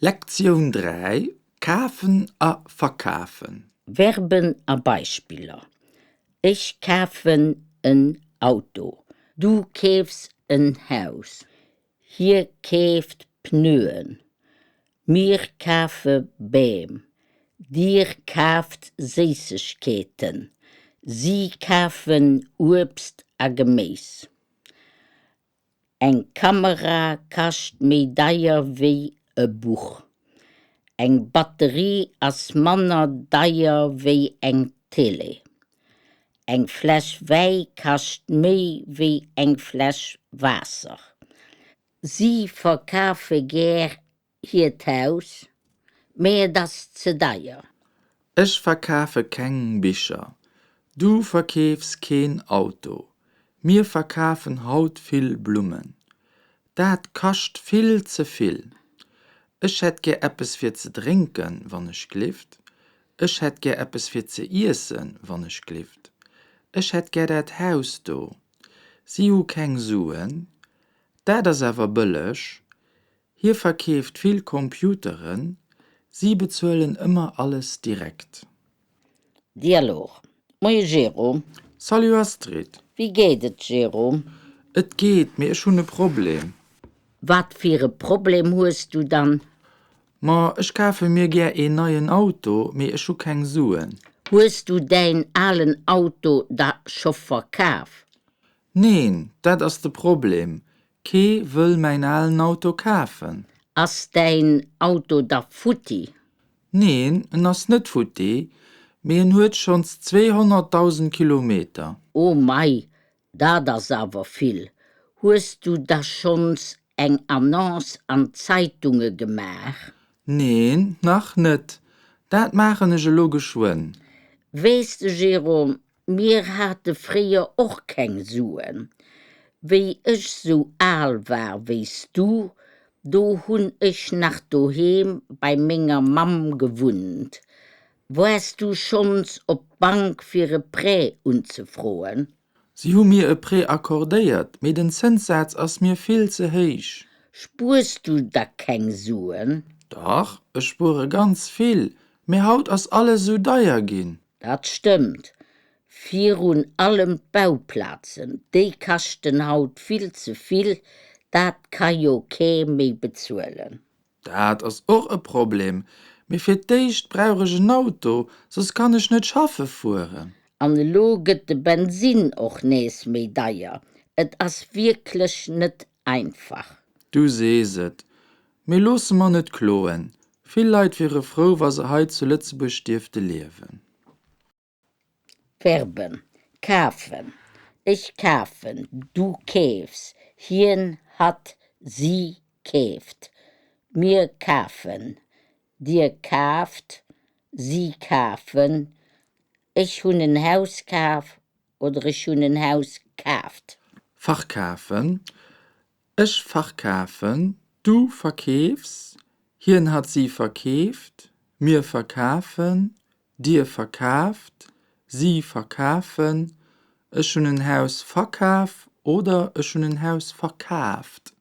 Lektioun 3, Kafen a verkafen. Verben a Beispiller, Ech kafen en Auto. Du keefs en Haus. Hie keeft Pneuen. Mir kafe Beem. Dir kaaft Séissegkeeten. Si kafen Uebst a Geméis. Eng Kamera kascht méi deier wéi e Buch. Eng Batterie ass manner deier wéi eng Tele. Eng Fläsch Wäi kascht méi wéi eng Fläsch Waasser. Si verkafe gär hiert Haus, mä et ass ze deier. Ech verkafe keng Bicher. Du verkeefs keen Auto. Mir verkafen haut vill Blummen. Dat kascht vill ze vill. Ech hätt gär eppes fir ze drénken, wann ech glift. Ech hätt gär eppes fir ze iessen, wann ech glift. Ech hätt gär dat Haus do. Si hu keng Suen. Dat ass awer bëlleg. Hie verkeeft vill Computeren, si bezuelen ëmmer alles direkt. Dialog, Moie Jérôme. Salut Astrid. Wéi geet et Jérôme? Et geet, mee ech hunn e Problem. Wat fir e Problem hues du dann? Ma ech kafe mir gär een neien Auto, mee ech hu keng Suen. Hues du däin alen Auto da scho verkaf? Neen, dat ass de Problem, Kee wëll mäin alen Auto kafen. Ass däin Auto da futti? Neen, en ass net futti, mee en huet schonns 200.000 Kilometer. Oh mei, dat ass awer vill. Hues du da schonns eng Annonce an d'Zeitunge gemaach? Neen, nach net. Dat maachen ech elo geschwënn. Weess de Jérôme, Mir hate fréier och keng Suen. Wéi ech sou al war wéi s du, do hunn ech nach doheem bei menger Mamm gewunnt. Waars du schonns op d'Bank fir e Prêt unzefroen? Si hu mir e Prêt accordéiert, mee den Zënssaz ass mir vill ze héich. Spuers du da keng Suen? Dach, ech spuere ganz vill, mee haut ass alles sou deier ginn. Dat stëmmt. Virun allem d'Bauplazen, déi kaschten haut vill ze vill, dat ka jo kee méi bezuelen. Dat ass och e Problem, mee fir d'éischt brauch ech en Auto, soss kann ech net schaffe fueren. An elo gëtt de Bensinn och nees méi deier. Et ass wierklech net einfach. Du sees et. Mee loosse mer net kloen. Vill Leit wiere frou, wa se hei zu Lëtzebuerg dierfte liewen. Verben, kafen, ech kafen, du keefs, hien, hatt, si keeft, mir kafen, dir kaaft, si kafen, ech hunn en Haus kaf oder ech hunn en Haus kaaft. Verkafen, Ech verkafen, du verkeefs, hien, hatt, si verkeeft, mir verkafen, dir verkaaft, si verkafen, ech hunn en Haus verkaf oder ech hunn en Haus verkaaft.